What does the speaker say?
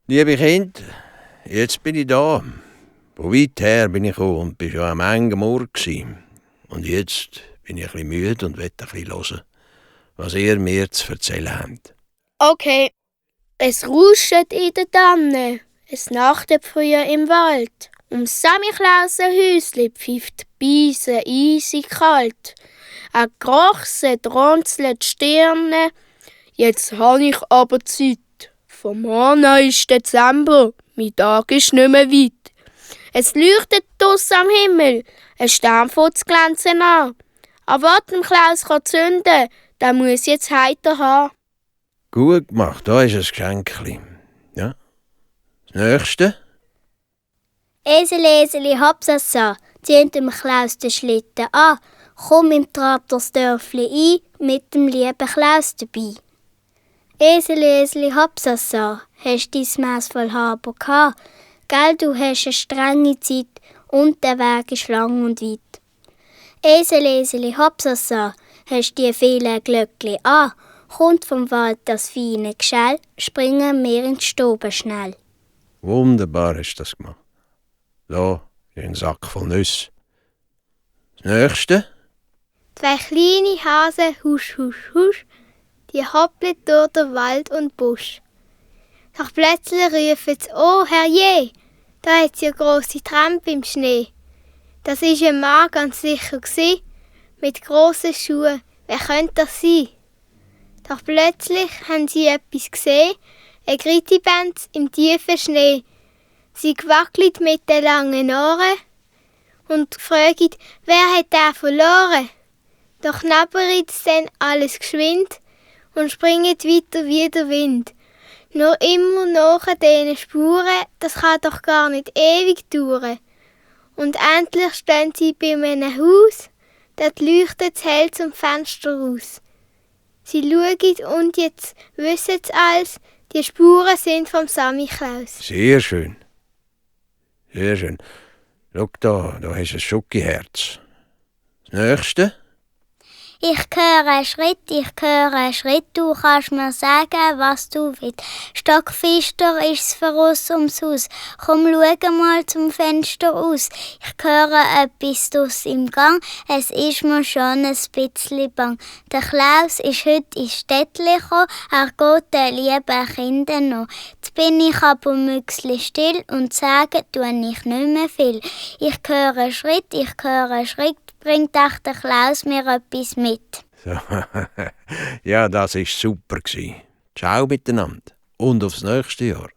Liebe Kinder, jetzt bin ich da. Von weit her bin ich gekommen und bin schon am engen Morgen gsi. Und jetzt bin ich ein bisschen müde und will ein bisschen hören, was ihr mir zu erzählen habt. Okay, es rauscht in den Tannen, es nachtet früher im Wald. Samichlausenhäusli pfeift die Beise eisig kalt. Ein Krochse drunzelt die Stirne, jetzt habe ich aber Zeit. Vom Morgen ist Dezember, mein Tag ist nicht mehr weit. Es leuchtet draussen am Himmel, ein Stern fängt zu glänzen an. Aber was dem Klaus zünden kann, der muss jetzt heiter haben. Gut gemacht, da ist ein Geschenkli. Ja. Das Nächste? Eseli, Hopsasa, zieht dem Klaus den Schlitten an. Komm im Trab das Dörfli ein, mit dem lieben Klaus dabei. Eseli, Hopsasa, hast dein Maß voll Haber gehabt. Gell, du hast eine strenge Zeit und der Weg ist lang und weit. Eseli, Hopsasa, hast die vielen Glöckli an. Kommt vom Wald das feine Geschell, springen wir in die Stube schnell. Wunderbar hast du das gemacht. Da ist ein Sack voll Nüsse. Das Nächste? Zwei kleine Hasen, husch, husch, husch, die hoppeln durch den Wald und Busch. Doch plötzlich rufen sie, oh herrje, da hat's ja grosse Trampe im Schnee. Das ist ein Mann ganz sicher gsi, mit grossen Schuhen. Wer könnte das sein? Doch plötzlich haben sie etwas gesehen, ein Grittibänz im tiefen Schnee. Sie gewackelt mit den langen Ohren und fragen, wer hat den verloren? Doch knabbert dann alles geschwind und springt weiter wie der Wind. Nur immer nach diesen Spuren, das kann doch gar nicht ewig dauern. Und endlich stehen sie bei einem Haus, dort leuchtet es hell zum Fenster raus. Sie schauen und jetzt wissen sie alles, die Spuren sind vom Samichlaus. Sehr schön. Sehr schön. Schau da hast du ein Schokiherz. Das Nächste? Ich höre einen Schritt, du kannst mir sagen, was du willst. Stockfister ist's für uns ums Haus, komm, schau mal zum Fenster aus. Ich höre etwas draus im Gang, es ist mir schon ein bisschen bang. Der Klaus ist heute ins Städtli gekommen, er geht den lieben Kindern noch. Jetzt bin ich aber müchsli still und sage, tue ich nicht mehr viel. Ich höre einen Schritt, bringt auch der Klaus mir etwas mit. So. Ja, das war super. Ciao miteinander und aufs nächste Jahr.